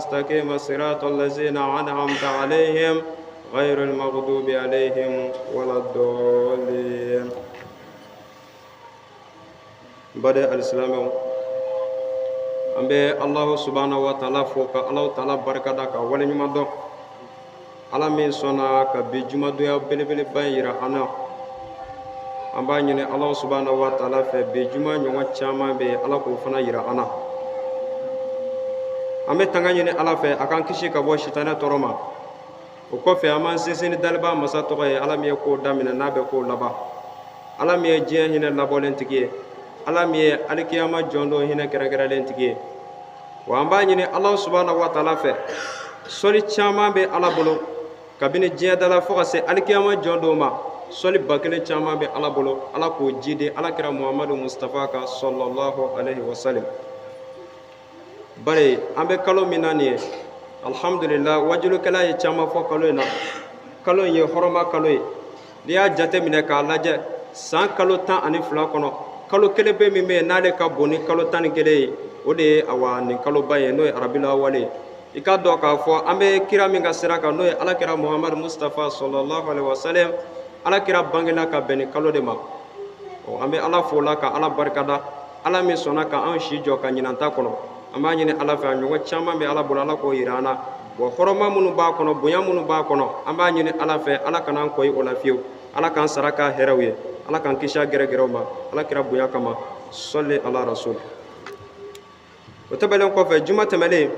المستقيم صراط الذين أنعمت عليهم غير المغضوب عليهم ولا الضالين. Baden alisilamɛw, an bɛ Alahu subahana wa taala fo, ka Alahu taala barikada, ka waleɲuman dɔn, Ala min sɔnna ka bi jumadonya belebeleba in yira an na. An b'a ɲini Alahu subahana wa taala fɛ, bi juma ɲɔgɔn caman bɛ yen, Ala k'o fana yira an na. An bɛ tanga ɲini Ala fɛ a k'an kisi ka bɔ sitanɛ tɔɔrɔ ma. O kɔfɛ, an b'an sinsin ni daliba masa tɔgɔ ye, Ala min ye kow daminɛ n'a bɛ kow laban, Ala min ye diɲɛ hinɛ labɔlen tigi ye, Ala min ye alikiyama jɔndon hinɛ kɛrɛnkɛrɛnlen tigi ye. Wa an b'a ɲini Ala subahana wa taala fɛ, sɔli caman bɛ Ala bolo kabini diɲɛ dala fo ka se alikiyama jɔndon ma, sɔli 1000 caman bɛ Ala bolo, Ala k'o jidi Ala kira Muhamadu Mustafa kan, sallallahu alaihi wasallam. Bari an bɛ kalo min na nin ye, alhamdulillah, wajulukɛla ye caman fɔ kalo in na. Kalo in ye hɔrɔma kalo ye. N'i y'a jateminɛ k'a lajɛ, san kalo 12 kɔnɔ, kalo kelen bɛ min bɛ yen n'ale ka bon ni kalo 11 ye, o de ye awa nin kaloba ye, n'o ye Arabilawale ye. I k'a dɔn k'a fɔ an bɛ kira min ka sira kan, n'o ye Ala kira Muhamadu Mustafa sallallahu alaihi wasallam, Ala kira bangela ka bɛn nin kalo de ma. Ɔ, an bɛ Ala fo la, ka Ala barikada, Ala min sɔnna ka an si jɔ ka ɲinan ta kɔnɔ. An b'a ɲini Ala fɛ, a ɲɔgɔn caman bɛ Ala bolo, Ala k'o yira an na. Wa hɔrɔma minnu b'a kɔnɔ, bonya minnu b'a kɔnɔ, an b'a ɲini Ala fɛ, Ala kana an kɔyi o la fiyewu. Ala k'an sara k'a hɛrɛw ye, Ala k'an kisi a gɛrɛgɛrɛw ma, Ala kira bonya kama, sɔli ala rasul. O tɛmɛnen kɔfɛ, juma tɛmɛnen,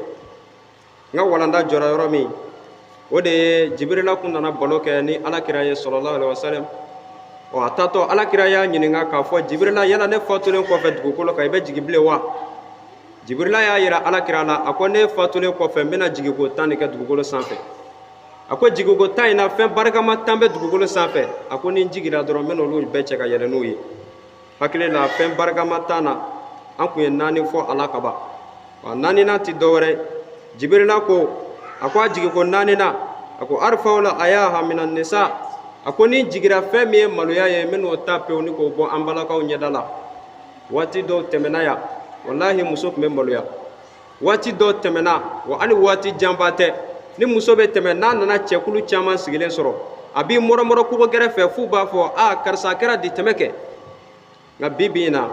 n ka walanda jɔra yɔrɔ min, o de ye Jibirila kun nana baro kɛ ni Ala kira ye, sallallahu alaihi wasallam. Ɔ, a taatɔ, Ala kira y'a ɲininka k'a fɔ: Jibirila, yala ne fatulen kɔfɛ dugukolo kan, i bɛ jigin bilen wa? Jibirila y'a yira Ala kira la, a ko: ne fatulen kɔfɛ, n bɛna jigiko 10 de kɛ dugukolo sanfɛ. A ko jigiko 10 in na, fɛn barikama 10 bɛ dugukolo sanfɛ. A ko ni n jiginna dɔrɔn, n bɛ n'olu bɛɛ cɛ ka yɛlɛ n'u ye. Hakili la, fɛn barikama 10 na, an kun ye naani fɔ a la kaban. Wa naaninan tɛ dɔwɛrɛ. Jibirila ko, a ko a jigiko naaninan, a ko arfawla ayaha minan nisa, a ko ni jigira, fɛn min ye maloya ye, n bɛn'o ta pewu ni k'o bɔ an balakaw ɲɛda la. Waati dɔw tɛmɛna yan, walahi, muso tun bɛ maloya. Waati dɔw tɛmɛna wa, hali waati janba tɛ, ni muso bɛ tɛmɛ, n'a nana cɛkulu caman sigilen sɔrɔ, a b'i mɔrɔmɔrɔ kogo kɛrɛfɛ f'u b'a fɔ: a karisa, kɛra di? Tɛmɛ kɛ. Nka bi bi in na,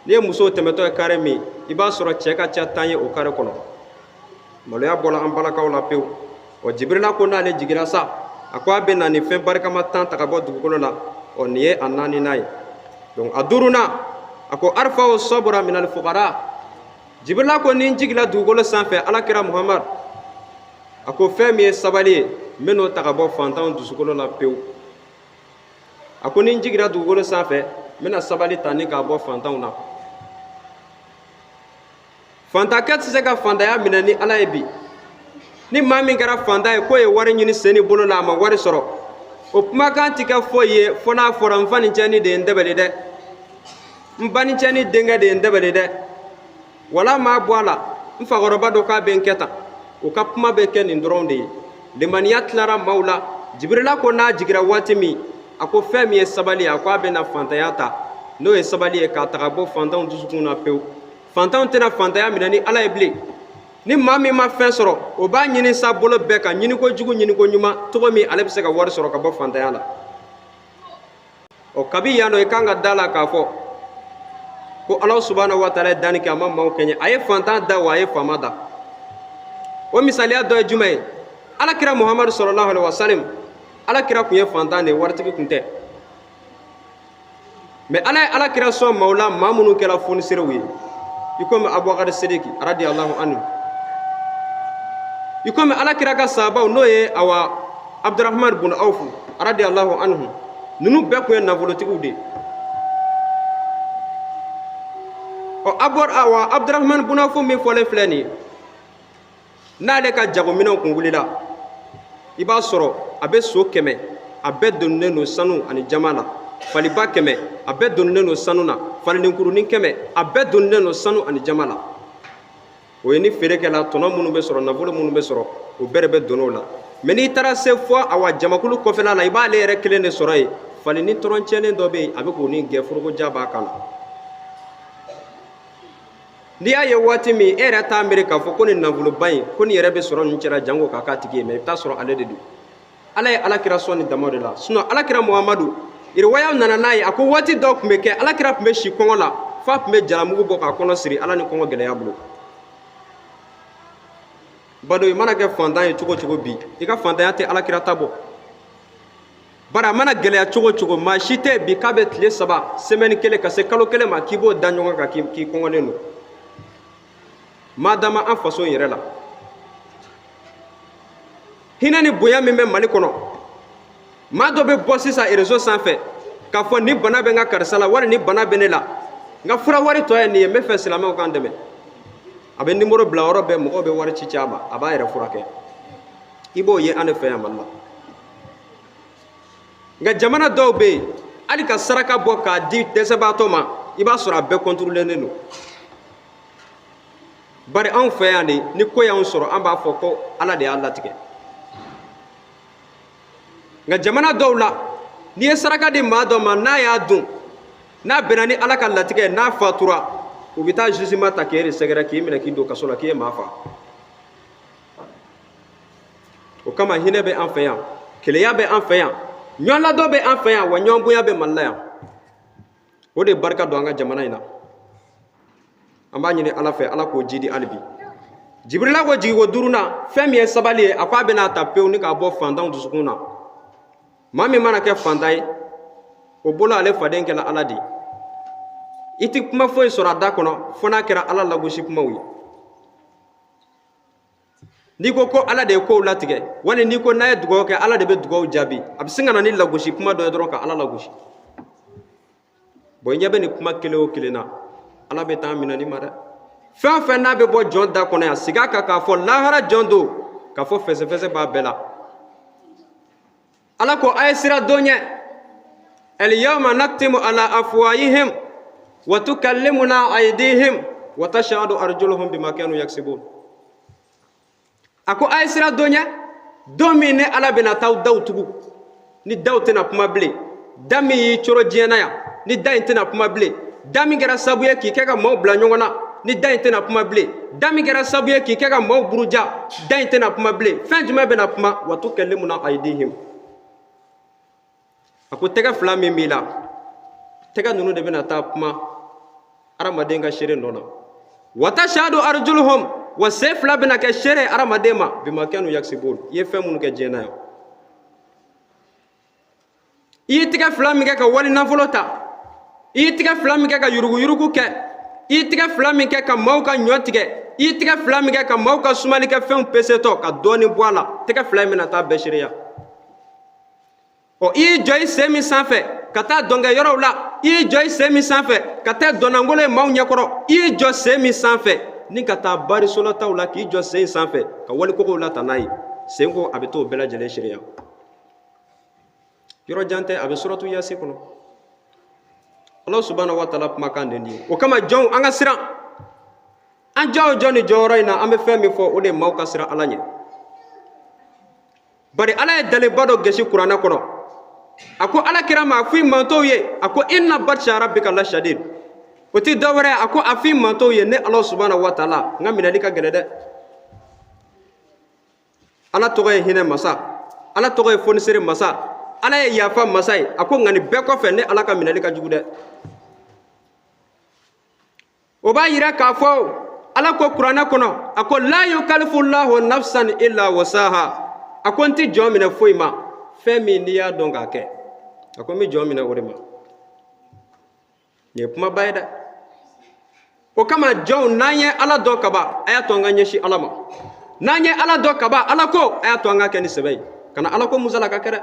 n'i ye muso tɛmɛtɔ ye kare min, i b'a sɔrɔ cɛ ka ca 10 ye o kare kɔnɔ. Maloya bɔra an balakaw la pewu. Ɔ, Jibirila ko n'ale jigira sa, a ko a bɛ na nin fɛn barikama 10 ta ka bɔ dugukolo la. Ɔ, nin ye a naaninan ye. Donc a duurunan, a ko arfaw sabura minal fugara. Jibirila ko ni n jigila dugukolo sanfɛ, Ala kira Muhamad, a ko fɛn min ye sabali ye, n bɛ n'o ta ka bɔ fantanw dusukolo la pewu. A ko ni n jigira dugukolo sanfɛ, n bɛna sabali ta ni k'a bɔ fantanw na. Fantankɛ tɛ se ka fantanya minɛ ni Ala ye bi. Ni maa min kɛra fantan ye k'o ye wari ɲini sen ni bolo la, a ma wari sɔrɔ, o kumakan tɛ kɛ foyi ye fo n'a fɔra: n fa ni cɛni de ye n dɛbɛli dɛ, n ba ni cɛni denkɛ de ye n dɛbɛli dɛ, wala maa bɔ a la, n fakɔrɔba dɔ k'a bɛ n kɛ tan. O ka kuma bɛ kɛ nin dɔrɔn de ye. Limaniya tilara maaw la. Jibirila ko n'a jigira waati min, a ko fɛn min ye sabali ye, a ko a bɛna fantanya ta, n'o ye sabali ye, k'a ta ka bɔ fantanw dusukun na pewu. Fantanw tɛna fantanya minɛ ni Ala ye bilen. Ni maa min ma fɛn sɔrɔ, o b'a ɲini sa bolo bɛɛ kan, ɲiniko jugu, ɲiniko ɲuman, cogo min ale bɛ se ka wari sɔrɔ ka bɔ fantanya la. Ɔ, kabi yan nɔ, i kan ka da la k'a fɔ ko Ala subahana wa taala ye danni kɛ, a ma maaw kɛɲɛ. A ye fantan da wa, a ye faama da. O misaliya dɔ ye jumɛn ye? Ala kira Muhamadu sallallahu alaihi wasallam, Ala kira kun ye fantan de ye, waritigi kun tɛ. Mais Ala ye Ala kira sɔn maaw la, maa minnu kɛra foniserew ye, i komi Abubakar Sidiki radiyallahu anhu, i komi Ala kira ka sahabaw, n'o ye awa Abdurahman bun Awfu radiyallahu anhu. Ninnu bɛɛ kun ye nafolotigiw de ye. Ɔ, abɔ awa Abdurahman bun Awfu min fɔlen filɛ nin ye, n'ale ka jagominɛnw kun wulila, i b'a sɔrɔ a bɛ so 100, a bɛɛ donnen don sanu ani jama la, faliba 100, a bɛɛ donnen don sanu na, falenikurunin 100, a bɛɛ donnen don sanu ani jama la. O ye ni feere kɛla, tɔnɔ minnu bɛ sɔrɔ, nafolo minnu bɛ sɔrɔ, o bɛɛ de bɛ don o la. Mais n'i taara se fɔ awa jamakulu kɔfɛla la, i b'ale yɛrɛ kelen de sɔrɔ yen. Falini tɔrɔn tiɲɛnen dɔ bɛ yen, a bɛ k'o ni gɛn, forokoja b'a kan na. N'i y'a ye waati min e yɛrɛ t'a miiri k'a fɔ ko nin nafoloba in ko nin yɛrɛ bɛ sɔrɔ ninnu cɛla jango k'a k'a tigi ye, mɛ i bɛ taa sɔrɔ ale de don. Ala ye Alakira sɔn nin dama de la. Sinɔn Alakira Muhamadu, riwayaw nana n'a ye, a ko waati dɔw tun bɛ kɛ Alakira tun bɛ si kɔngɔ la f'a tun bɛ jalamugu bɔ k'a kɔnɔ siri Ala ni kɔngɔ gɛlɛya bolo. Bado, i mana kɛ fantan ye cogo cogo bi, i ka fantanya tɛ Alakira ta bɔ. Bari a mana gɛlɛya cogo cogo, maa si tɛ bi k'a bɛ tile 3, semaine kelen, ka se kalo kelen ma, k'i b'o da ɲɔgɔn kan k'i kɔngɔlen don. Maa dama an faso in yɛrɛ la, hinɛ ni bonya min bɛ Mali kɔnɔ, maa dɔ bɛ bɔ sisan réseau sanfɛ k'a fɔ nin bana bɛ n ka karisa la, wali nin bana bɛ ne la, n ka fura wari tɔ ye nin ye, n bɛ fɛ silamɛw k'an dɛmɛ. A bɛ nimoro bila yɔrɔ bɛɛ, mɔgɔw bɛ wari ci ci a ma, a b'a yɛrɛ furakɛ. I b'o ye an de fɛ yan Mali la. Nka jamana dɔw bɛ yen, hali ka saraka bɔ k'a di dɛsɛbaatɔ ma, i b'a sɔrɔ a bɛɛ kɔnturulennen don. Bari anw fɛ yan de, ni ko y'anw sɔrɔ, an b'a fɔ ko Ala de y'a latigɛ. Nka jamana dɔw la, n'i ye saraka di maa dɔ ma, n'a y'a dun, n'a bɛnna ni Ala ka latigɛ, n'a fatura, u bɛ taa jugement ta k'e de sɛgɛrɛ, k'i minɛ, k'i don kaso la, k'i ye maa fa. O kama hinɛ bɛ an fɛ yan, keleya bɛ an fɛ yan, ɲɔgɔn ladɔn bɛ an fɛ yan, wa ɲɔgɔn bonya bɛ Mali la yan. O de barika don an ka jamana in na. An b'a ɲini Ala fɛ, Ala k'o jidi hali bi. Jibirila ko jigiko duurunan, fɛn min ye sabali ye, a ko a bɛna ta pewu ni k'a bɔ fantanw dusukun na. Maa min mana kɛ fantan ye, o bolo ale faden kɛla Ala de ye. I tɛ kuma foyi sɔrɔ a da kɔnɔ fo n'a kɛra Ala lagosi kumaw ye. N'i ko ko Ala de ye kow latigɛ, wali n'i ko n'a ye dugawu kɛ Ala de bɛ dugawu jaabi, a bɛ sin ka na ni lagosi kuma dɔ ye dɔrɔn ka Ala lagosi. Bɔn, i ɲɛ bɛ nin kuma kelen o kelen na, Ala bɛ taa minɛ ni ma dɛ. Fɛn o fɛn n'a bɛ bɔ jɔn da kɔnɔ yan, sigi a kan k'a fɔ lahara jɔn don, k'a fɔ fɛsɛfɛsɛ b'a bɛɛ la. Ala ko a ye siran don ɲɛ. Alyawma naktimu ala afwahihim wa tukallimuna aydihim wa tashhadu arjuluhum bima kanu yaksibun. A ko a ye siran don ɲɛ, don min ne Ala bɛna taa daw tugu, ni daw tɛna kuma bilen. Da min y'i coro diɲɛ na yan, ni da in tɛna kuma bilen. Da min kɛra sababu ye k'i kɛ ka maaw bila ɲɔgɔn na, ni da in tɛna kuma bilen. Da min kɛra sababu ye k'i kɛ ka maaw buruja, da in tɛna kuma bilen. Fɛn jumɛn bɛna kuma? Wa tukallimuna aydihim. A ko tɛgɛ fila min b'i la, tɛgɛ ninnu de bɛna taa kuma hadamaden ka seere nɔ na. Wa tashhadu arjuluhum, wa sen fila bɛna kɛ seere hadamaden ma, bima kanu yaksibun, i ye fɛn minnu kɛ diɲɛ na yan. I y'i tɛgɛ fila min kɛ ka wali nafolo ta, i y'i tɛgɛ fila min kɛ ka yuruguyurugu kɛ, i y'i tɛgɛ fila min kɛ ka maaw ka ɲɔ tigɛ, i y'i tɛgɛ fila min kɛ ka maaw ka sumalikɛ fɛnw pesetɔ ka dɔɔnin bɔ a la, tɛgɛ fila in bɛna taa bɛɛ seereya. Ɔ, i y'i jɔ i sen min sanfɛ ka taa dɔnkɛ yɔrɔw la, i y'i jɔ i sen min sanfɛ ka taa dɔnnangolo ye maaw ɲɛkɔrɔ, i y'i jɔ sen min sanfɛ ni ka taa barisolataw la, k'i jɔ sen sanfɛ ka walikogow la ta n'a ye, sen ko a bɛ t'o bɛɛ lajɛlen seereya. Yɔrɔ jan tɛ, a bɛ suratu Yasi kɔnɔ. Ala subahana wa taala kumakan de nin ye. O kama jɔnw, an ka siran. An jɔ o jɔ nin jɔyɔrɔ in na, an bɛ fɛn min fɔ, o de ye maaw ka siran Ala ɲɛ. Bari Ala ye daliba dɔ gɛsi kuranɛ kɔnɔ. A ko Ala kira ma, a fɔ i mantɔw ye, a ko inna batsha rabbika la shadid. O tɛ dɔ wɛrɛ, a ko a fɔ i mantɔw ye, ne Ala subahana wa taala, n ka minɛli ka gɛlɛn dɛ. Ala tɔgɔ ye hinɛ masa, Ala tɔgɔ ye fonisere masa, Ala ye yafa masa ye. A ko nka nin bɛɛ kɔfɛ, ne Ala ka minɛli ka jugu dɛ. O b'a yira k'a fɔ Ala ko kuranɛ kɔnɔ, a ko la yukalifullahu nafsan illa wasaha. A ko n tɛ jɔn minɛ foyi ma, fɛn min n'i y'a dɔn k'a kɛ, a ko n bɛ jɔn minɛ o de ma. Nin ye kumaba ye dɛ. O kama jɔnw, n'an ye Ala dɔn kaban, a y'a to an ka ɲɛsin Ala ma. N'an ye Ala dɔn kaban, Ala ko a y'a to an ka kɛ ni sɛbɛ ye, kana Ala ko musalaka kɛ dɛ.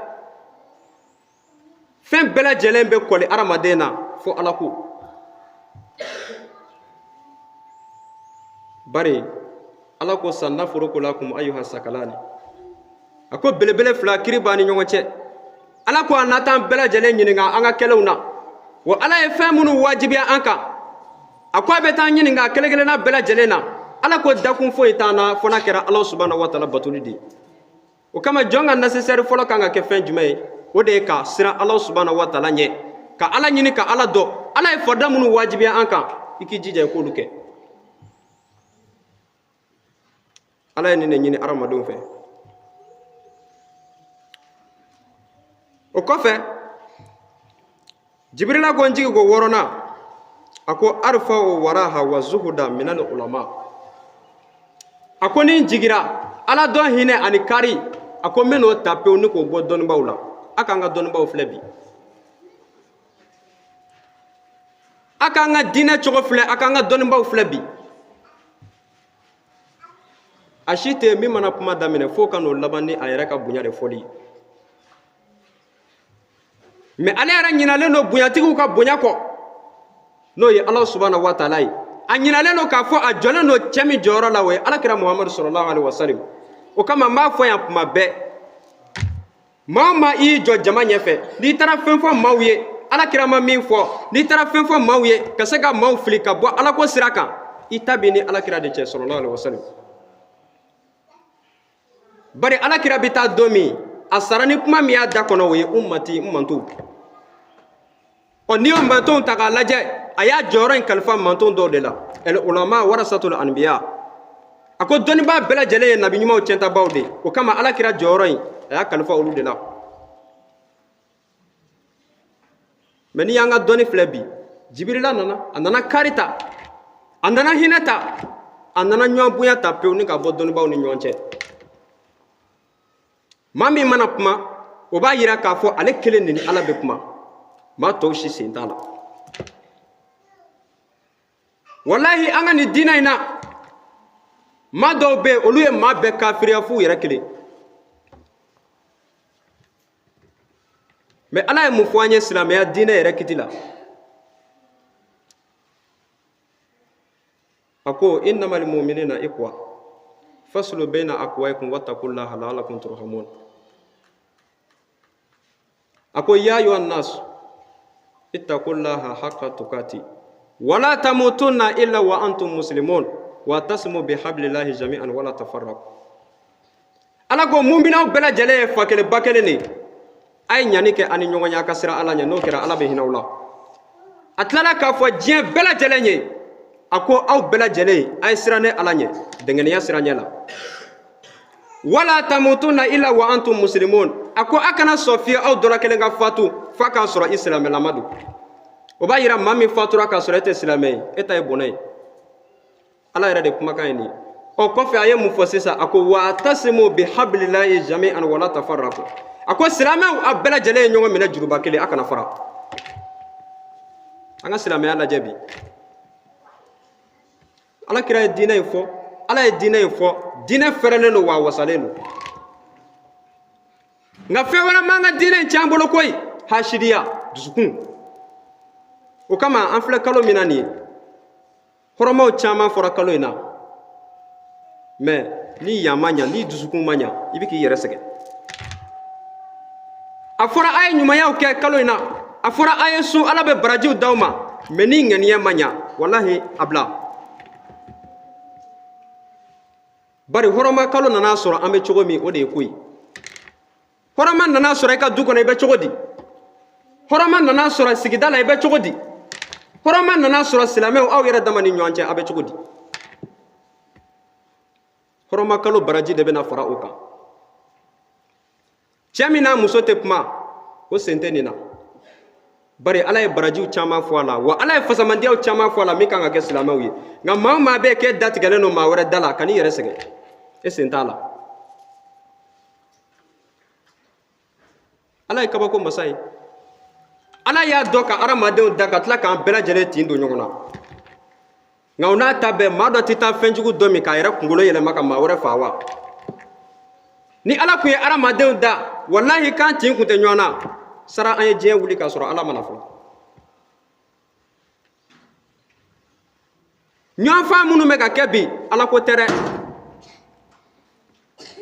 Fɛn bɛɛ lajɛlen bɛ kɔli hadamaden na fo Ala ko. Bari Ala ko sanafuruk lakum ayuha sakalani. A ko belebele fila kiri b'an ni ɲɔgɔn cɛ. Ala ko a na t'an bɛɛ lajɛlen ɲininka an ka kɛlenw na. Wa Ala ye fɛn minnu wajibiya an kan, a ko a bɛ t'an ɲininka kelen kelenna bɛɛ lajɛlen na. Ala ko dakun foyi t'an na fo n'a kɛra Ala subahana wa taala batoli de ye. O kama jɔn ka nécessaire fɔlɔ kan ka kɛ fɛn jumɛn ye? O de ye ka siran Ala subahana wa taala ɲɛ, ka Ala ɲini, ka Ala dɔn. Ala ye farida minnu wajibiya an kan, i k'i jija i k'olu kɛ. Ala ye nin de ɲini adamadenw fɛ. O kɔfɛ Jibirila ko n jigi ko wɔɔrɔnan, a ko arfa'u waraha wa zuhuda minal ulama. A ko ni n jigira ala dɔn hinɛ ani kari, a ko n bɛn'o ta pewu ni k'o bɔ dɔnnibaaw la. A k'an ka dɔnnibaaw filɛ bi, a k'an ka diinɛ cogo filɛ, a k'an ka dɔnnibaaw filɛ bi. A si tɛ min mana kuma daminɛ f'o ka n'o laban ni a yɛrɛ ka bonya de fɔli ye. Mɛ ale yɛrɛ ɲinalen don bonyatigiw ka bonya kɔ, n'o ye Ala subahana wa taala ye. A ɲinalen don k'a fɔ a jɔlen don cɛ min jɔyɔrɔ la, o ye alakira Muhamadu sallallahu alaihi wasallam. O kama n b'a fɔ yan kuma bɛɛ, maa o maa i y'i jɔ jama ɲɛfɛ, n'i taara fɛn fɔ maaw ye alakira ma min fɔ, n'i taara fɛn fɔ maaw ye ka se ka maaw fili ka bɔ alako sira kan, i ta b'i ni alakira de cɛ sallallahu alaihi wasallam. Bari alakira bɛ taa don min, a sara ni kuma min y'a da kɔnɔ, o ye ummati, n mantonw. Ɔ, n'i y'o mantonw ta k'a lajɛ, a y'a jɔyɔrɔ in kalifa manton dɔw de la. El ulama warasatul anbiya. A ko dɔnnibaa bɛɛ lajɛlen ye nabi ɲumanw cɛntabaw de ye. O kama alakira jɔyɔrɔ in, a y'a kalifa olu de la. Mɛ n'i y'an ka dɔnni filɛ bi, Jibirila nana, a nana kari ta, a nana hinɛ ta, a nana ɲɔgɔn bonya ta pewu ni ka bɔ dɔnnibaaw ni ɲɔgɔn cɛ. Maa min mana kuma, o b'a yira k'a fɔ ale kelen de ni Ala bɛ kuma, maa tɔw si sen t'a la. Walahi, an ka nin diinɛ in na, maa dɔw bɛ yen, olu ye maa bɛɛ kafiriya f'u yɛrɛ kelen. Mɛ Ala ye mun fɔ an ye silamɛya diinɛ yɛrɛ kiti la? A ko innamal mu'minina ikwa faslu bayna akwaikum wattaqullaha la'allakum turhamun. A ko ya ayuhan nas ittaqullaha haqqa tuqati wala tamutunna illa wa antum muslimun wa tasimu bihablillahi jami'an wala tafarraqu. Ala ko muminaw bɛɛ lajɛlen ye fa kelen ba kelen de ye, a ye ɲani kɛ a ni ɲɔgɔn ye, a ka siran Ala ɲɛ, n'o kɛra Ala bɛ hinɛ aw la. A tilala k'a fɔ diɲɛ bɛɛ lajɛlen ye, a ko aw bɛɛ lajɛlen a ye siran ne Ala ɲɛ dɛngɛniya siran ɲɛ la. Wala tamutunna illa wa antum muslimun. A ko a kana sɔn fiye aw dɔ la kelen ka fatu f'a k'a sɔrɔ i silamɛlama don. O b'a yira maa min fatura k'a sɔrɔ e tɛ silamɛ ye, e ta ye bɔnɛ ye. Ala yɛrɛ de kumakan ye nin ye. Ɔ, kɔfɛ a ye mun fɔ sisan? A ko wa tasimu bi hablillahi jami'an wala tafarraqu. A ko silamɛw, a bɛɛ lajɛlen ye ɲɔgɔn minɛ juruba kelen, a kana fara. An ka silamɛya lajɛ bi. Ala kira ye diinɛ in fɔ, Ala ye diinɛ in fɔ, diinɛ fɛrɛlen don wa a wasalen don. Nka fɛn wɛrɛ m'an ka diinɛ in tiɲɛ an bolo koyi, hasidiya, dusukun. O kama an filɛ kalo min na nin ye, hɔrɔmaw caman fɔra kalo in na, mɛ ni yan ma ɲa, ni dusukun ma ɲa, i bɛ k'i yɛrɛ sɛgɛn. A fɔra a ye ɲumanyaw kɛ kalo in na, a fɔra a ye sun, Ala bɛ barajiw d'aw ma, mɛ ni ŋaniya ma ɲa, walahi a bila. Bari hɔrɔma kalo nana sɔrɔ an bɛ cogo min, o de ye ko ye. Hɔrɔma nana sɔrɔ i ka du kɔnɔ, i bɛ cogo di? Hɔrɔma nana sɔrɔ sigida la, i bɛ cogo di? Hɔrɔma nana sɔrɔ silamɛw aw yɛrɛ dama ni ɲɔgɔn cɛ, a bɛ cogo di? Hɔrɔma kalo baraji de bɛna fara o kan. Cɛ min n'a muso tɛ kuma, o sen tɛ nin na. Bari Ala ye barajiw caman fɔ a la, wa Ala ye fasamandiyaw caman fɔ a la min kan ka kɛ silamɛw ye. Nka maa o maa bɛ k'e datigɛlen don maa wɛrɛ da la, kan'i yɛrɛ sɛgɛn, e sen t'a la. Ala ye kabako masa ye. Ala y'a dɔn ka adamadenw da ka tila k'an bɛɛ lajɛlen tin don ɲɔgɔn na. Nka o n'a ta bɛɛ, maa dɔ tɛ taa fɛnjugu dɔ min k'a yɛrɛ kunkolo yɛlɛma ka maa wɛrɛ faa wa? Ni Ala tun ye adamadenw da, walahi k'an tin kun tɛ ɲɔgɔn na. Sara an ye diɲɛ wuli k'a sɔrɔ Ala ma na fɔlɔ. Ɲɔgɔn faa minnu bɛ ka kɛ bi, Ala ko tɛ dɛ.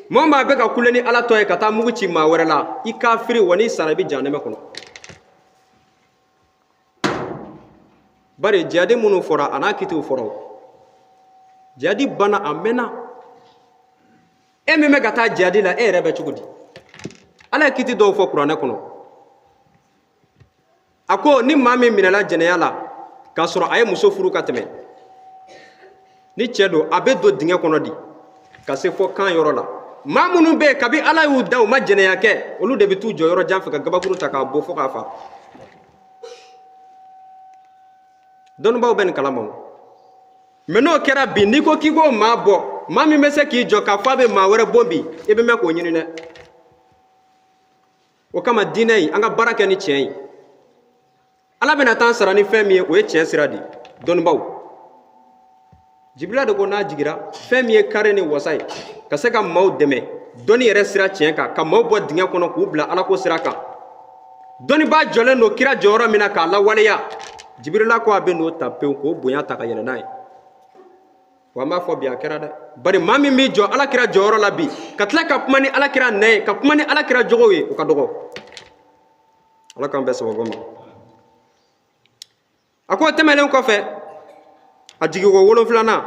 Maa o maa bɛ ka kule ni Ala tɔ ye ka taa mugu ci maa wɛrɛ la, i kafiri wa, n'i sara i bɛ jahanɛmɛ kɔnɔ. Bari jihadi minnu fɔra, a n'a kitiw fɔra, o jihadi banna a mɛnna. E min bɛ ka taa jihadi la, e yɛrɛ bɛ cogo di? Ala ye kiti dɔw fɔ kuranɛ kɔnɔ. A ko ni maa min minɛla jɛnɛya la k'a sɔrɔ a ye muso furu ka tɛmɛ, ni cɛ don, a bɛ don dingɛ kɔnɔ di. Ka se fɔ kan yɔrɔ la, maa minnu bɛ yen kabi Ala y'u da u ma jɛnɛya kɛ, olu de bɛ t'u jɔ yɔrɔ jan fɛ ka gabakuru ta k'a bɔ fo k'a fa. Dɔnnibaaw bɛ nin kalama o. Mɛ n'o kɛra bi, n'i ko k'i k'o maa bɔ, maa min bɛ se k'i jɔ k'a fɔ a bɛ maa wɛrɛ bon bi, i bɛ mɛn k'o ɲini dɛ. O kama diinɛ in, an ka baara kɛ ni tiɲɛ ye. Ala bɛna t'an sara ni fɛn min ye, o ye tiɲɛ sira de ye. Dɔnnibaaw, Jibirila de ko n'a jigira, fɛn min ye kari ni wasa ye ka se ka maaw dɛmɛ dɔnni yɛrɛ sira tiɲɛ kan, ka maaw bɔ dingɛ kɔnɔ k'u bila alako sira kan. Dɔnnibaa jɔlen don kira jɔyɔrɔ min na k'a lawaleya, Jibirila ko a bɛ n'o ta pewu k'o bonya ta ka yɛlɛ n'a ye. Wa an b'a fɔ bi, a kɛra dɛ. Bari maa min b'i jɔ ala kira jɔyɔrɔ la bi, ka tila ka kuma ni ala kira nɛ ye, ka kuma ni ala kira jogow ye, o ka dɔgɔ. Ala k'an bɛɛ sababu ma. A ko o tɛmɛnen kɔfɛ, a jigiko wolonfilanan,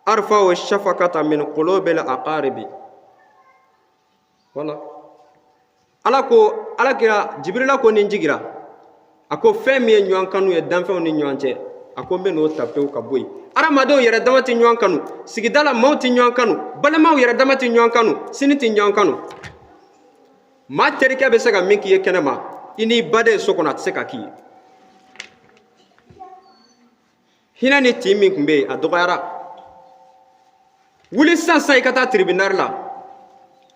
arfa'u shafakata min qulubil aqaribi. Wala Ala ko, ala kira Jibirila ko ni jigira, a ko fɛn min ye ɲɔgɔn kanu ye danfɛnw ni ɲɔgɔn cɛ, a ko n bɛ n'o ta pewu ka bɔ yen. Adamadenw yɛrɛ dama tɛ ɲɔgɔn kanu, sigida la maaw tɛ ɲɔgɔn kanu, balimaw yɛrɛ dama tɛ ɲɔgɔn kanu, sini tɛ ɲɔgɔn kanu. Maa terikɛ bɛ se ka min k'i ye kɛnɛma, i n'i baden so kɔnɔ, a tɛ se ka k'i ye. Hinɛ ni tin min tun bɛ yen, a dɔgɔyara. Wuli sisan sisan i ka taa tribunal la,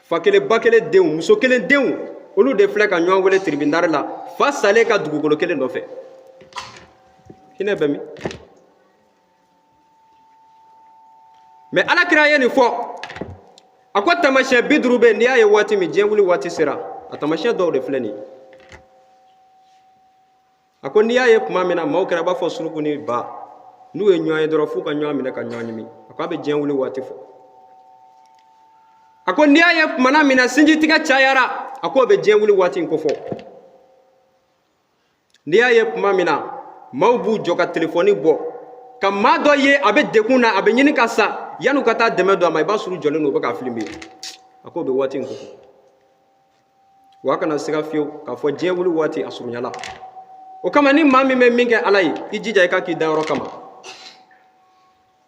fa kelen ba kelen denw, muso kelen denw, olu de filɛ ka ɲɔgɔn wele tribunal la, fa salen ka dugukolo kelen nɔfɛ. Hinɛ bɛ min? Mɛ ala kira ye nin fɔ, a ko taamasiyɛn 50 bɛ yen, n'i y'a ye waati min diɲɛ wuli waati sera, a taamasiyɛn dɔw de filɛ nin ye. A ko n'i y'a ye tuma min na maaw kɛra b'a fɔ suruku ni ba, n'u ye ɲɔgɔn ye dɔrɔn f'u ka ɲɔgɔn minɛ ka ɲɔgɔn ɲimi, a ko a bɛ diɲɛ wuli waati fɔ. A ko n'i y'a ye tumana min na sinjitigɛ cayara, a ko o bɛ diɲɛ wuli waati in kofɔ. N'i y'a ye tuma min na maaw b'u jɔ ka telefɔni bɔ ka maa dɔ ye a bɛ degun na, a bɛ ɲini ka sa, yan'u ka taa dɛmɛ don a ma, i b'a sɔrɔ u jɔlen don, u bɛ k'a filime, a k'o bɛ waati in kofɔ. Wa a kana siga fiyewu k'a fɔ diɲɛ wuli waati a surunyala. O kama ni maa min bɛ min kɛ Ala ye, i jija i ka k'i dayɔrɔ kama.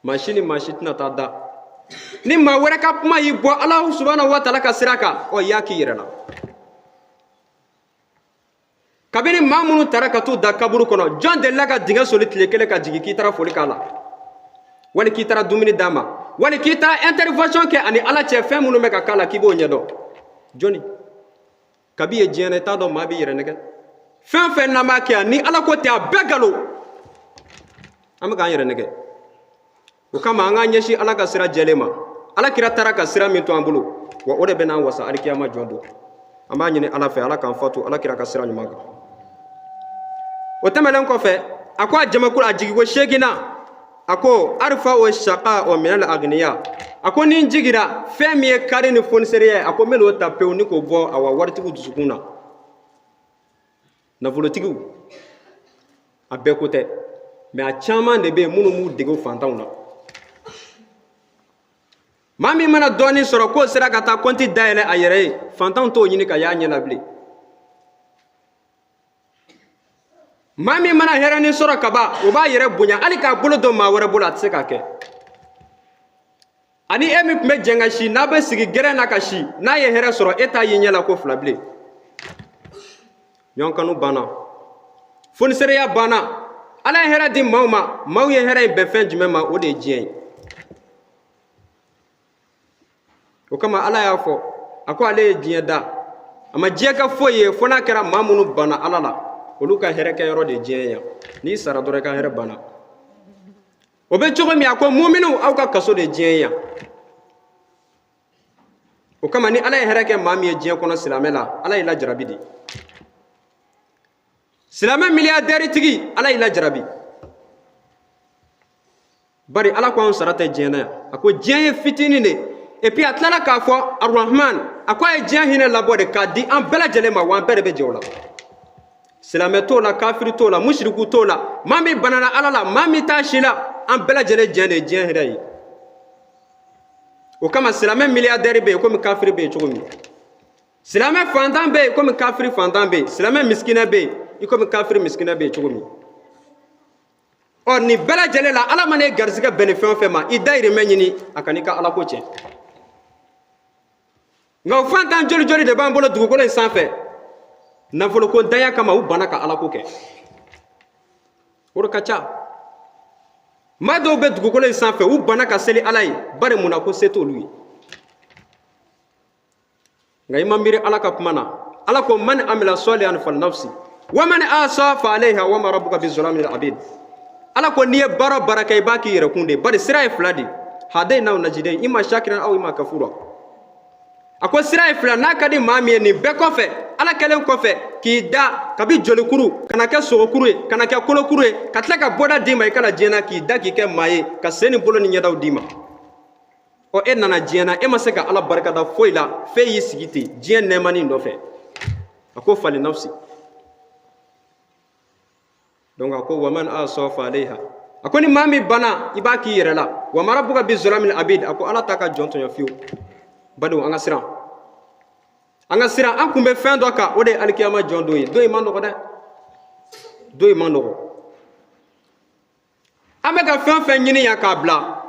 Maa si ni maa si tɛna taa da ni maa wɛrɛ ka kuma y'i bɔ Ala subahana wa taala ka sira kan, ɔ i y'a k'i yɛrɛ la. Kabini maa minnu taara ka t'u da kaburu kɔnɔ, jɔn delila ka dingɛ soli tile kelen ka jigin k'i taara foli k'a la, wali k'i taara dumuni d'a ma, wali k'i taara intervention kɛ ani Ala cɛ, fɛn minnu bɛ ka k'a la k'i b'o ɲɛdɔn? Jɔnni kabi ye diɲɛ na, i t'a dɔn maa b'i yɛrɛ nɛgɛ. Fɛn fɛn n'an b'a kɛ yan ni Ala ko tɛ, a bɛɛ nkalon, an bɛ k'an yɛrɛ nɛgɛ. O kama an k'an ɲɛsin Ala ka sira jɛlen ma. Ala kira taara ka sira min to an bolo, wa o de bɛ n'an wasa alikiyama jɔ don. An b'a ɲini Ala fɛ, Ala k'an fatu Ala kira ka sira ɲuman kan. O tɛmɛnen kɔfɛ, a ko a jamakulu a jigiko seeginna, a ko arfa'u shaqa'u minal agniya. A ko ni n jigira, fɛn min ye kari ni foniseriya ye, a ko n bɛ n'o ta pewu ni k'o bɔ awa waritigiw dusukun na, nafolotigiw. A bɛɛ ko tɛ, mɛ a caman de bɛ yen minnu b'u dege fantanw na. Maa min mana dɔɔnin sɔrɔ k'o sera ka taa kɔnti dayɛlɛ a yɛrɛ ye, fantanw t'o ɲini ka y'a ɲɛ la bilen. Maa min mana hɛrɛnin sɔrɔ ka ban, o b'a yɛrɛ bonya, hali k'a bolo don maa wɛrɛ bolo, a tɛ se k'a kɛ. Ani e min tun bɛ jɛn ka si, n'a bɛ sigi gɛrɛn na ka si, n'a ye hɛrɛ sɔrɔ, e t'a ye ɲɛ la ko fila bilen. Ɲɔgɔn kanu banna, fonisereya banna. Ala ye hɛrɛ di maaw ma, maaw ye hɛrɛ in bɛn fɛn jumɛn ma? O de ye diɲɛ ye. O kama Ala y'a fɔ, a ko ale ye diɲɛ da, a ma diɲɛ kɛ foyi ye fo n'a kɛra maa minnu banna Ala la, olu ka hɛrɛ kɛyɔrɔ de ye diɲɛ ye yan. N'i sara dɔrɔn, i ka hɛrɛ banna. O bɛ cogo min, a ko muminiw, aw ka kaso de ye diɲɛ ye yan. O kama ni Ala ye hɛrɛ kɛ maa min ye diɲɛ kɔnɔ, silamɛ la, Ala y'i lajarabi de. Silamɛ miliyardɛri tigi, Ala y'i lajarabi. Bari Ala ko anw sara tɛ diɲɛ na yan, a ko diɲɛ ye fitinin de. Et puis a tilala k'a fɔ Arahman, a ko a ye diɲɛ hinɛ labɔ de k'a di an bɛɛ lajɛlen ma, wa an bɛɛ de bɛ jɛ o la. Silamɛ t'o la, kafiri t'o la, musiriku t'o la, maa min banana Ala la, maa min t'a si la, an bɛɛ lajɛlen jɛ de ye diɲɛ hɛrɛ ye. O kama silamɛ miliyardɛri bɛ yen komi kafiri bɛ yen cogo min, silamɛ fantan bɛ yen komi kafiri fantan bɛ yen, silamɛ misikinɛ bɛ yen i komi kafiri misikinɛ bɛ yen cogo min. Ɔ nin bɛɛ lajɛlen la, Ala mana e garisɛgɛ bɛn nin fɛn o fɛn ma, i dayirimɛ ɲini, a kan'i ka Ala ko tiɲɛ. Nka o fantan joli joli de b'an bolo dugukolo in sanfɛ, nafoloko ntanya kama u banna ka alako kɛ. O de ka ca. Maa dɔw bɛ dugukolo in sanfɛ, u banna ka seli Ala ye, bari mun na? Ko se t'olu ye. Nka i ma miiri Ala ka kuma na. Ala ko man amila salihan fali nafsi wa man asa fa alayha wa ma rabbuka bi zalamin lil abid. Ala ko n'i ye baara o baara kɛ, i b'a k'i yɛrɛ kun de, bari sira ye fila de, hadaynahu najidain ima shakiran aw ima kafura. A ko sira ye fila, n'a ka di maa min ye nin bɛɛ kɔfɛ, Ala kɛlen kɔfɛ k'i da kabi jolikuru ka na kɛ sogokuru ye, ka na kɛ kolokuru ye, ka tila ka bɔda d'i ma i ka na diɲɛ na, k'i da k'i kɛ maa ye, ka sen ni bolo ni ɲɛdaw d'i ma. Ɔ, e nana diɲɛ na, e ma se ka Ala barikada foyi la, f'e y'i sigi ten diɲɛ nɛɛmani nɔfɛ. A ko fali nafsi. Donc a ko waman asa fa alayha, a ko ni maa min banna, i b'a k'i yɛrɛ la. Wa ma rabbuka bi zalamin abid, a ko Ala t'a ka jɔn tɔɲɔ fiyewu. Badenw, an ka siran, an ka siran. An kun bɛ fɛn dɔ kan, o de ye alikiyama jɔ don ye. Don in man nɔgɔ dɛ, don in man nɔgɔ. An bɛ ka fɛn o fɛn ɲini yan k'a bila,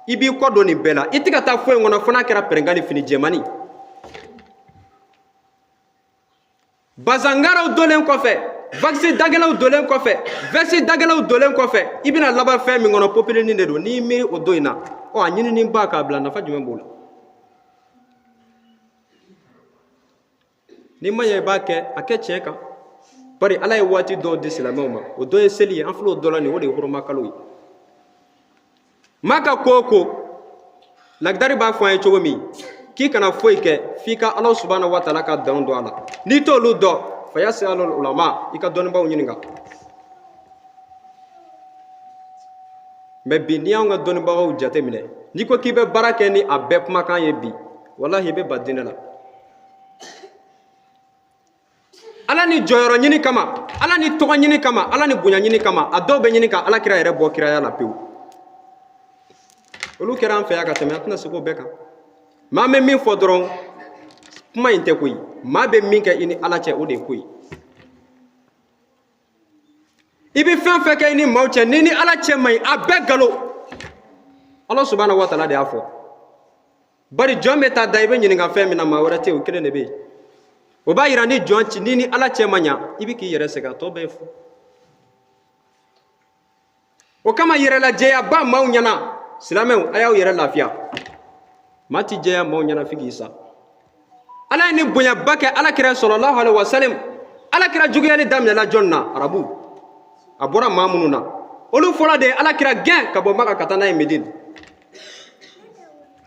i b'i kɔ don nin bɛɛ la, i tɛ ka taa foyi kɔnɔ fo n'a kɛra pɛrɛnkan ni fini jɛmani bazangaraw donnen kɔfɛ, vakisi dagɛlɛw donnen kɔfɛ, vɛsi dagɛlɛw donnen kɔfɛ, i bɛna laban fɛn min kɔnɔ, popilinin de don. N'i miiri o don in na, ɔ, a ɲinini ba k'a bila, nafa jumɛn b'o la? N'i ma ɲɛ i b'a kɛ, a kɛ tiɲɛ kan, bari Ala ye waati dɔw di silamɛw ma, o dɔ ye seli ye. An filɛ o dɔ la nin, o de ye huruma kalo ye. Maa ka ko o ko, lagidari b'a fɔ an ye cogo min k'i kana foyi kɛ f'i ka Ala subahana wa taala ka danw dɔn a la. N'i t'olu dɔn, fayasalul ulama, i ka dɔnnibaaw ɲininka. Mɛ bi, n'i y'anw ka dɔnnibagaw jateminɛ, n'i ko k'i bɛ baara kɛ ni a bɛɛ kumakan ye bi, walahi, i bɛ ban diinɛ la. Ala ni jɔyɔrɔ ɲini kama, Ala ni tɔgɔ ɲini kama, Ala ni bonya ɲini kama, a dɔw bɛ ɲini ka Ala kira yɛrɛ bɔ kiraya la pewu. Olu kɛra an fɛ yan ka tɛmɛ, an tɛna se k'o bɛɛ kan. Maa bɛ min fɔ dɔrɔn, kuma in tɛ koyi. Maa bɛ min kɛ i ni Ala cɛ, o de ye koyi. I bɛ fɛn fɛn kɛ i ni maaw cɛ, n'i ni Ala cɛ man ɲi, a bɛɛ galo. Ala subahana wa taala de y'a fɔ. Bari jɔn bɛ taa da, i bɛ ɲininka fɛn min na, maa wɛrɛ tɛ yen, o kelen de bɛ yen. O b'a yira ni jɔn ci, n'i ni Ala cɛ ma ɲa, i bɛ k'i yɛrɛ sɛgɛn, a tɔ bɛɛ ye fu. O kama yɛrɛlajɛyaba maaw ɲɛna, silamɛw, a y'aw yɛrɛ lafiya. Maa ti jɛya maaw ɲɛna f'i k'i sa. Ala ye ni bonyaba kɛ Ala kira sɔlɔlahu alaihi wasalam. Ala kira juguyali daminɛla jɔn na? Arabu. A bɔra maa minnu na, olu fɔlɔ de ye Ala kira gɛn ka bɔ Maka ka taa n'a ye Medine.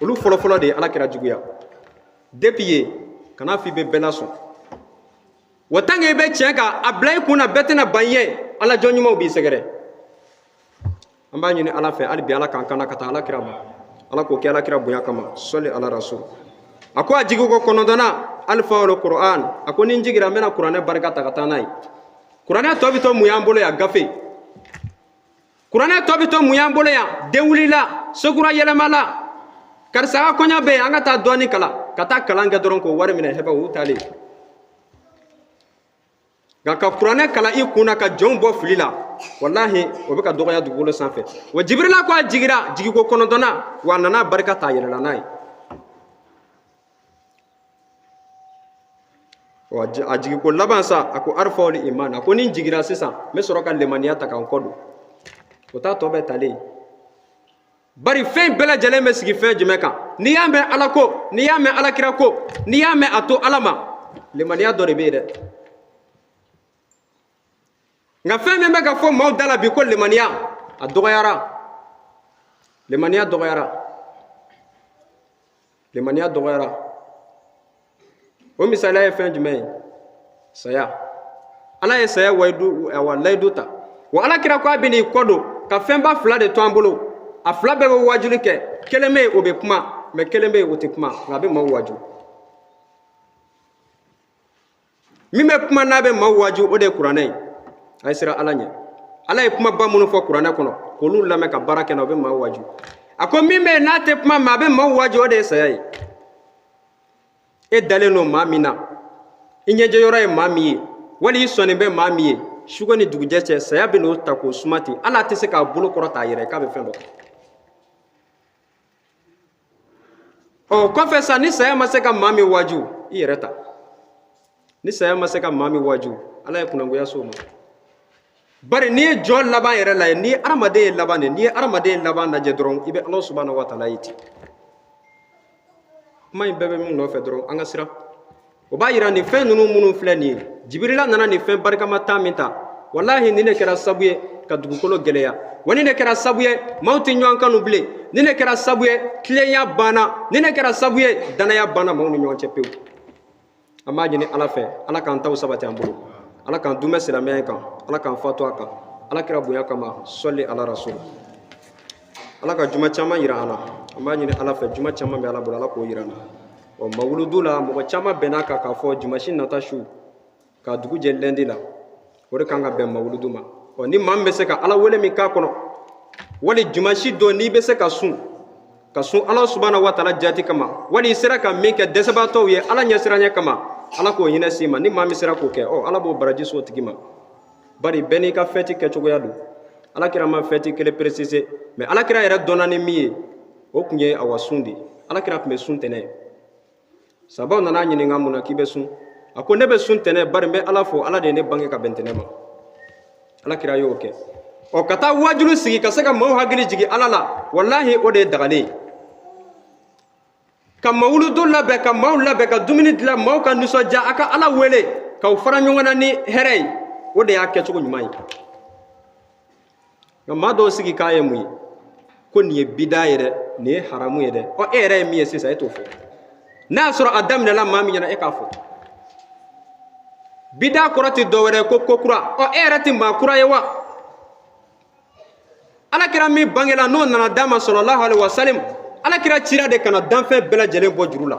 Olu fɔlɔfɔlɔ de ye Ala kira juguya. Depuis yen, kana f'i bɛ bɛɛ lasɔn wa. Tant que i bɛ tiɲɛ kan, a bila i kun na, bɛɛ tɛna ban i ye. Ala jɔn ɲumanw b'i sɛgɛrɛ. An b'a ɲini Ala fɛ hali bi, Ala k'an kana ka taa Ala kira ma. Ala k'o kɛ Ala kira bonya kama. Sɔli ala rasul. A ko a jigi ko kɔnɔntɔnna, arfa'ul Qur'an. A ko ni n jigira, n bɛna kuranɛ barika ta ka taa n'a ye. Kuranɛ tɔ bɛ to mun y'an bolo yan? Gafe. Kuranɛ tɔ bɛ to mun y'an bolo yan? Den wulila, sokura yɛlɛmala, karisa ka kɔɲɔ bɛ yen, an ka taa dɔɔni kalan, ka taa kalan kɛ dɔrɔn k'o wari minɛ, hɛbɛ u taalen. Nka ka kuranɛ kalan i kun na ka jɔnw bɔ fili la, walahi, o bɛ ka dɔgɔya dugukolo sanfɛ. Wa Jibirila ko a jigira jigiko kɔnɔntɔnna, wa a nana barika ta a yɛrɛ la n'a ye. Wa a jigiko laban sa, a ko arfa'ul iman. A ko ni n jigira sisan, n bɛ sɔrɔ ka lemaniya ta k'an kɔ don. O t'a tɔ bɛɛ talen. Bari fɛn bɛɛ lajɛlen bɛ sigi fɛn jumɛn kan? N'i y'a mɛn Ala ko, n'i y'a mɛn Ala kira ko, n'i y'a mɛn a to Ala ma, lemaniya dɔ de bɛ yen dɛ. Nka fɛn min bɛ ka fɔ maaw da la bi ko lemaniya, a dɔgɔyara. Lemaniya dɔgɔyara, lemaniya dɔgɔyara. O misaliya ye fɛn jumɛn ye? Saya. Ala ye saya wayidu, awa, layidu ta. Wa Ala kira ko a bɛ n'i kɔ don ka fɛnba fila de to an bolo. A fila bɛɛ bɛ wajuli kɛ. Kelen bɛ yen, o bɛ kuma, mɛ kelen bɛ yen, o tɛ kuma, nka a bɛ maaw waju. Min bɛ kuma n'a bɛ maaw waju, o de ye kuranɛ ye. A ye siran Ala ɲɛ. Ala ye kumaba minnu fɔ kuranɛ kɔnɔ, k'olu lamɛn ka baara kɛ n'a, o bɛ maaw waju. A ko min bɛ yen n'a tɛ kuma, mɛ a bɛ maaw waju, o de ye saya ye. E dalen don maa min na, i ɲɛjɛyɔrɔ ye maa min ye, wali i sɔnnen bɛ maa min ye, suko ni dugujɛ cɛ, saya bɛ n'o ta k'o suma ten. Ala tɛ se k'a bolo kɔrɔ t'a yɛrɛ k'a bɛ fɛn dɔ kɛ. Ɔ kɔfɛ sa, ni saya ma se ka maa min waaju, i yɛrɛ ta. Ni saya ma se ka maa min waaju, Ala ye kunangoya s'o ma. Bari n'i ye jɔ laban yɛrɛ lajɛ, n'i ye hadamaden ye laban de, n'i ye hadamaden laban lajɛ dɔrɔn, i bɛ Ala subahana wa taala ye ten. Kuma in bɛɛ bɛ min nɔfɛ dɔrɔn, an ka siran. O b'a yira nin fɛn ninnu minnu filɛ nin ye, Jibirila nana nin fɛn barikama tan min ta, walahi nin de kɛra sabu ye ka dugukolo gɛlɛya, wa nin de kɛra sabu ye maaw tɛ ɲɔgɔn kanu bilen, nin de kɛra sabu ye tilenya banna, nin de kɛra sabu ye danaya banna maaw ni ɲɔgɔn cɛ pewu. An b'a ɲini Ala fɛ, Ala k'an taw sabati an bolo, Ala k'an dumɛ silamɛya in kan, Ala k'an fatu a kan, Ala kira bonya kama, sɔli ala rasul. Ala ka juma caman yira an na. An b'a ɲini Ala fɛ, juma caman bɛ Ala bolo, Ala k'o yira an na. Ɔ mawuludu la, mɔgɔ caman bɛn'a kan k'a fɔ jumasi nata su k'a dugu jɛ lɛndi la, o de kan ka bɛn mawuludu ma. Ɔ ni maa min bɛ se ka Ala wele min k'a kɔnɔ, wali jumasi don n'i bɛ se ka sun, ka sun Ala subahana wa taala jati kama, wali i sera ka min kɛ dɛsɛbaatɔw ye Ala ɲɛsiranɲɛ kama, Ala k'o hinɛ s'i ma. Ni maa min sera k'o kɛ, ɔ Ala b'o baraji s'o tigi ma. Bari bɛɛ n'i ka fɛti kɛcogoya don. Ala kira ma fɛti kelen préciser, mais Ala kira yɛrɛ dɔnna ni min ye, o tun ye awa sun de ye. Ala kira tun bɛ sun tɛnɛ. Sabaw nana ɲininka mun na k'i bɛ sun? A ko ne bɛ sun tɛnɛ, bari n bɛ Ala fo, Ala de ye ne bange ka bɛn tɛnɛ ma. Ala kira y'o kɛ. Ɔ ka taa wajulu sigi ka se ka maaw hakili jigin Ala la, walahi o de ye dagalen ye. Ka mawuludu labɛn, ka maaw labɛn, ka dumuni dilan, maaw ka nisɔndiya, a ka Ala wele k'aw fara ɲɔgɔn na ni hɛrɛ ye, o de y'a kɛcogo ɲuman ye. Nka maa dɔw sigi k'a ye mun ye? Ko nin ye bida ye dɛ, nin ye haramu ye dɛ. Ɔ e yɛrɛ ye min ye sisan, e t'o fɔ. N'a y'a sɔrɔ a daminɛla maa min ɲɛna, e k'a fɔ. Bida kɔrɔ tɛ dɔwɛrɛ ye ko ko kura. Ɔ e yɛrɛ tɛ maa kura ye wa? Ala kira min bangela n'o nana d'a ma sallallahu alaihi wasallam, Ala kira cira de kana danfɛn bɛɛ lajɛlen bɔ juru la.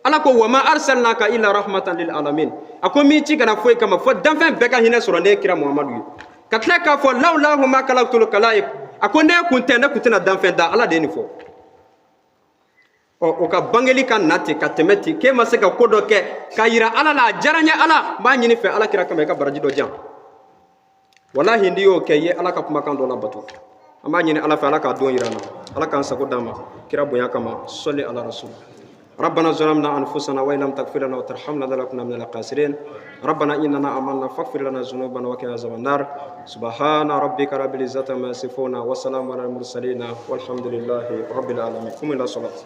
Ala ko wa ma arsalnaka illa rahmatan lil alamin. A ko min ci kana foyi kama fo danfɛn bɛɛ ka hinɛ sɔrɔ, ne ye kira Muhamadu ye. Ka tila k'a fɔ lawlahu ma khalaqtul khalaiq, a ko ne kun tɛ, ne kun tɛna danfɛn da. Ala de ye nin fɔ. Ɔ o ka bangeli ka na ten ka tɛmɛ ten, k'e ma se ka ko dɔ kɛ k'a yira Ala la, a diyara n ye, Ala n b'a ɲini fɛ Ala kira kama i ka baraji dɔ di yan. Walahi n'i y'o kɛ, i ye Ala ka kumakan dɔ labato. An b'a ɲini Ala fɛ, Ala k'a don yira an na, Ala k'an sago d'an ma kira bonya kama, sɔli ala rasul. ربنا ظلمنا أنفسنا وإن لم تغفر لنا وترحمنا لنكونن من الخاسرين. ربنا إننا آمنا فاغفر لنا ذنوبنا وقنا عذاب النار. سبحان ربك رب العزة عما يصفون وسلام على المرسلين والحمد لله رب العالمين. قم إلى الصلاة.